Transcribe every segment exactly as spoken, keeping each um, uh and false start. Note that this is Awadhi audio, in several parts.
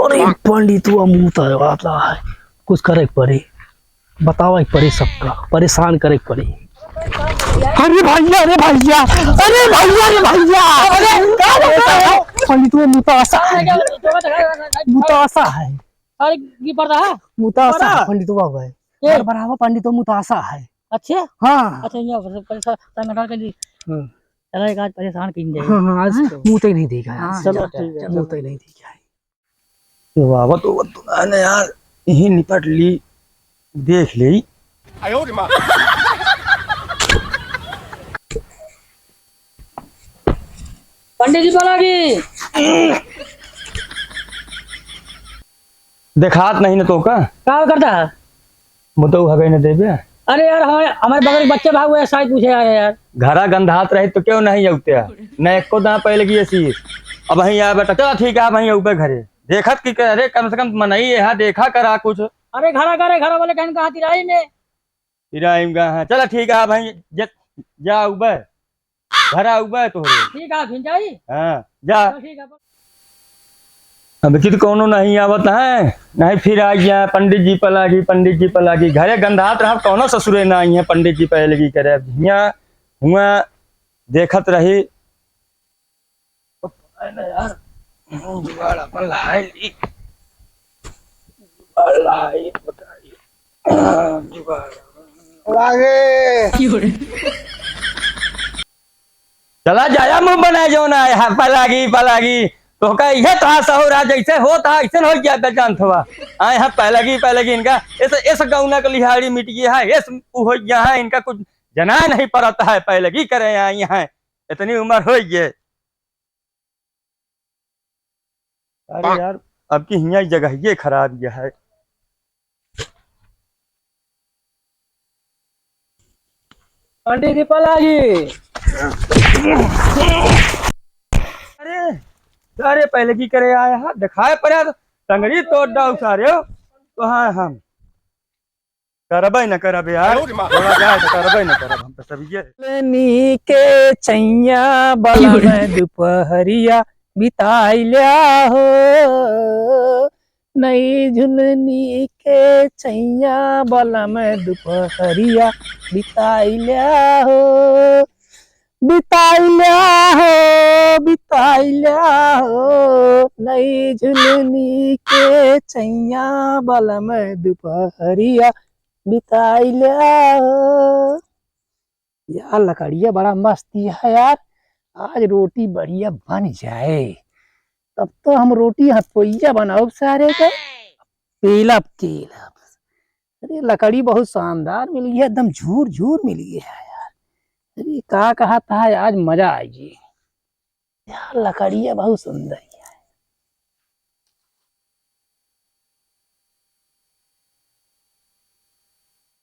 अरे पंडितवा मूत आयो आता है, कुछ करे के पड़ी, बतावे के पड़ी सबका, परेशान करे के पड़ी। अरे भैया, अरे भैया, अरे भैया, अरे भैया, अरे का होता है? पंडितवा मुतासा है, मुतासा है। अरे ये पड़ता है? मुतासा है, पड़ा? पंडितवा है। ये? अरे बराबर पंडितवा मुतासा है। अच्छा? हाँ। अच्छा, ये पर-, पर-, पर-, संगठन के लिए। हाँ। चला एक आज परेशान कीन जाए। हाँ, हाँ, आज हाँ? मुँह तक नहीं देखा है। हाँ, चलो, चलो, ठीक है। चलो। मुँह तक नहीं देखा है। तो बाबा तो, तो मैंने यार यही निपट ली, देख ली। पंडित जी बोला कि देखात नहीं न तोका। का करता है? मुदऊ हगई न देबे। अरे यार, हमारे, हमारे बगल के बच्चे भाग हुए, शायद पूछे आ रहे यार। घरा गंधात रही तो क्यों नहीं अउते? न एको दां पहले की ऐसी। अब वहीं आ बेटा, चला ठीक है, अब वहीं अउबे घरे। देखत की करे, कम से कम मनई यहाँ देखा करा कुछ। अरे घरा करे, घरा बोले कहन कहाँ तिराई में। तिराई में कहाँ? चला ठीक है, अब वहीं जे-, जा अउबे। घर आउबे तोहरे। ठीक है, फिर जाई। हाँ, जा। चल, ठीक है। अब की तो कौनो नहीं आवत है, नहीं फिर आ गया, पंडित जी पलागी, पंडित जी पलागी। घरे गंधात रहा, कौनो ससुरे ना आई है, पंडित जी पहले की करे। अब हियाँ हुआ देखत रही। यार, जुगाड़ अपन लहाई ली। जुगाड़ लहाई, बताई। जुगाड़। लागे। चला जाया मुँह बनाए जौन आए हा, पलागी, पलागी। तोहका इहे तोहार सहूर हा, जैसे होत हा, अइसन होइ गया बे जानत हवा। आए हा पलागी, पलागी इनका, इस, इस गौना के लिहाड़ी मिट गया है, इस उ होइ गया है, इनका कुछ जना नहीं पड़त है, पलागी करे आई है, इतनी उमर होइ गए। अरे यार, अब की हियाँ जगह ये खराब ये है। पंडित जी पलागी। अरे, अरे पहले की करे आया है, दिखाए पड़ा तो टंगरी तोड़ डाउ सारे हो। तो हाँ हम करबै न करब यार, थोड़ा जाए तो करबै न करब हम तो सब ये। नी के छैया बलम दुपहरिया बिताई ल्या हो, नई झुलनी के छैया बलम दुपहरिया बिताई ल्या हो, बिताई ल्या हो, बिताई ल्या हो, नई झुलनी के छैया बलम दुपहरिया बिताई ल्या हो। यार लकड़िया बड़ा मस्त है यार, आज रोटी बढ़िया बन जाए, तब तो हम रोटी हथोइया बनाउब सारे के, पेलब केलब। अरे लकड़ी बहुत शानदार मिल गया, एकदम झूर झूर मिल गया है यार। अरे का कहा था, आज मजा आ गई यार, लकड़िया बहुत सुंदर है।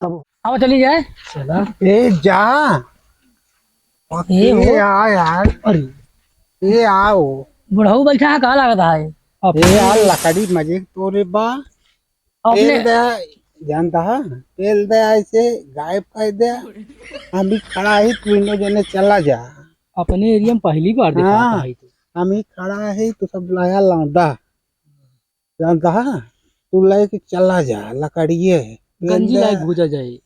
अब आओ चली जाए। चला। ए जा। ए हो। ए आ यार। अरे। ए आओ। बुढ़ऊ बैठा है, का लागत है? ए यार, लकड़ी मजे के तोरे बा। अपने पेल दे, जानता है? पेल दे ऐसे गायब कर दे। हम भी खड़ा ही, तू इन्हों जने चला जा। अपने एरिया में पहली बार देखा हाँ, था, ई तो। हम ही खड़ा है, तू सब लाया लौंडा। जानता है? तू लेके चला जा, लकड़िए है। पेल गंजी दे। लाए भूजा जाए।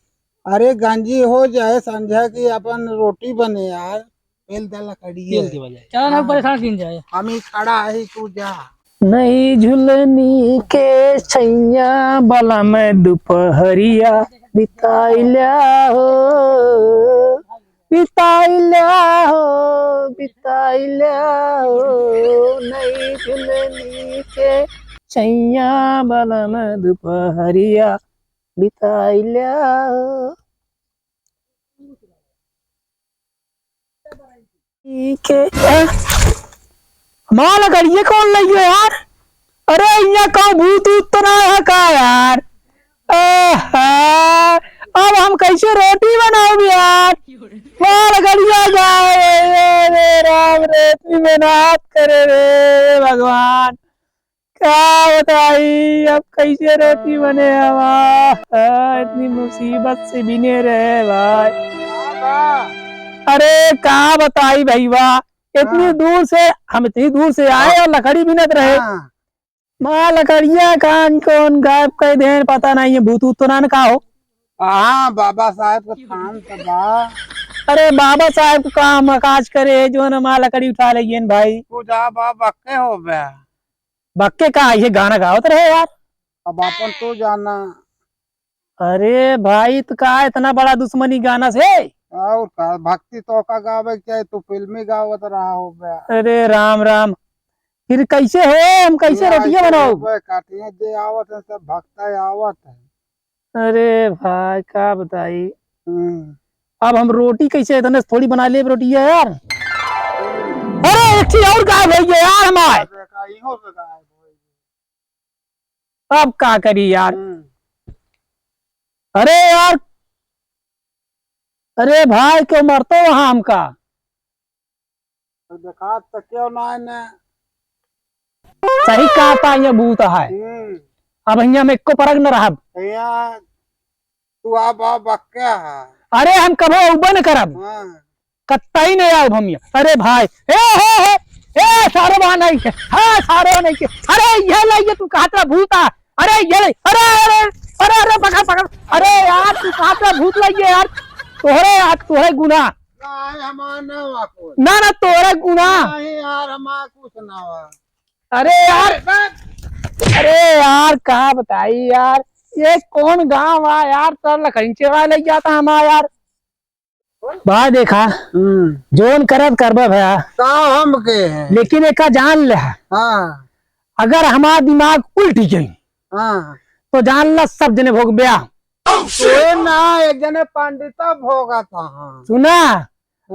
अरे गंजी हो जाए, संझा की अपन रोटी बने यार। पेल दे लकड़िए। पेल देवा जाए। चला ना, हाँ। परेशान किन जाए। हम ही खड़ा है, तू जा। नई झुलनी के छैया बलम दुपहरिया बिताई ल्या हो, बिताई ल्या हो, बिताई ल्या हो, नई झुलनी के छैया बलम दुपहरिया बिताई ल्या हो। ठीक है। ए, माँ लकड़िए कौन लइयो यार? अरे, यहाँ का भूत ऊत तो ना है का यार? आहा, अब हम कैसे रोटी बनाउब यार? माँ लकड़िया जाए, रे, रे राम रे, तू मेहनत करे रे भगवान। का बताई, अब कैसे रोटी बने हमार? हाँ, इतनी मुसीबत से बिने रहे भाई। अरे का बताई भैया, इतनी हाँ। दूर से, हम इतनी दूर से आए हाँ। और लकड़ी बिनत रहे। हाँ। माँ लकड़िया कान कौन गायब कर देन, पता नहीं है, भूत ऊत तो ना न का हो। हाँ, बाबा साहेब का काम तो बा। अरे बाबा साहेब का काम काज करे, जो न माँ लकड़ी उठा लेन भाई। तू जा बा, बक्के हो बे। बक्के का, ये गाना गावत रहे यार। अब अपन तू जाना। अरे भाई, तो का इतना बड़ा दुश्मनी गाना से? और का, भक्ति तो का गावे के चाही, तू फिल्मी गावत रहा हो बे। अरे राम राम, फिर कैसे हो, हम कैसे ये रोटियां ऐसे बनाओ? हो बे, काटिया जे आवत है सब भक्ता आवत है। अरे भाई, का बताई, हम्म। अब हम रोटी कैसे, इतने से थोड़ी बना ले रोटियां यार। अरे एक चीज और गायब हो गया यार हमारे। देखा, इहो से गायब हो गया। अब का करी यार? हम्म। अरे यार, अरे भाई, क्यों मरतो वहां हमका? तो देखा तो क्यों ना है ने? सही कहा था, ये भूत है। हम्म। अब हियां में एको परग न रहब। हियां तू आ बा बक्का है। अरे हम कभो उबे न करब। हाँ। कत्तई नहीं आउब हम यहाँ। अरे भाई, ए, हे, हे, ए, सारे वहाँ नहीं के, हाँ, सारे वहाँ नहीं के। अरे, ये ले, ये तू कहा था भूत आ। अरे, ये ले, अरे, अरे, अरे, अरे, पकड़, पकड़। अरे यार, तू कहा था भूत लइए यार। तोहरे यार, तोहरे गुनाह। नहीं, हमार ना हुआ कुछ। ना, ना, तोहरे गुनाह। नहीं यार, हमार कुछ ना हुआ। अरे यार, अरे, बस। अरे यार, का बताई यार, ये कौन गांव आ यार, सब लखनचेवा लग जाता हमारा यार। भाई देखा, हम्म। जोन करत करबे भया। का हम के हैं? लेकिन एका जान ले, हाँ। अगर हमार दिमाग उल्टी गई, हाँ। तो जान ला सब जने भोगब्या। तोए ना, एक जने पंडिता भोगत हाँ। सुना, हाँ।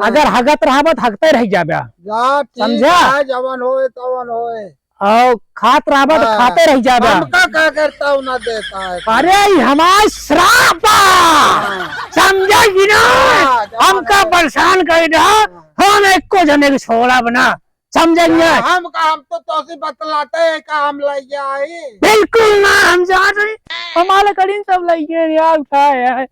अगर हगत रहबा त हगते रह जाब्या। जा, ठीक समझा? है, जवन होए, तवन होए। और खात रहबा त हाँ। खाते रह जाब्या। हमका का करता हूँ ना देता है। अरे, ई हमार श्राप बा। हाँ। समझा कि ना? हाँ, जवन हमका होए। परेशान कर दे। हाँ। हम एको जने के छोड़ब ना। समझा कि ना? हाँ, हम का, हम तो तोसी बतलाते हैं का हम लइया आई। बिल्कुल ना, हम जा रहे। हमारे करीन सब लइया यार, उठाए यार।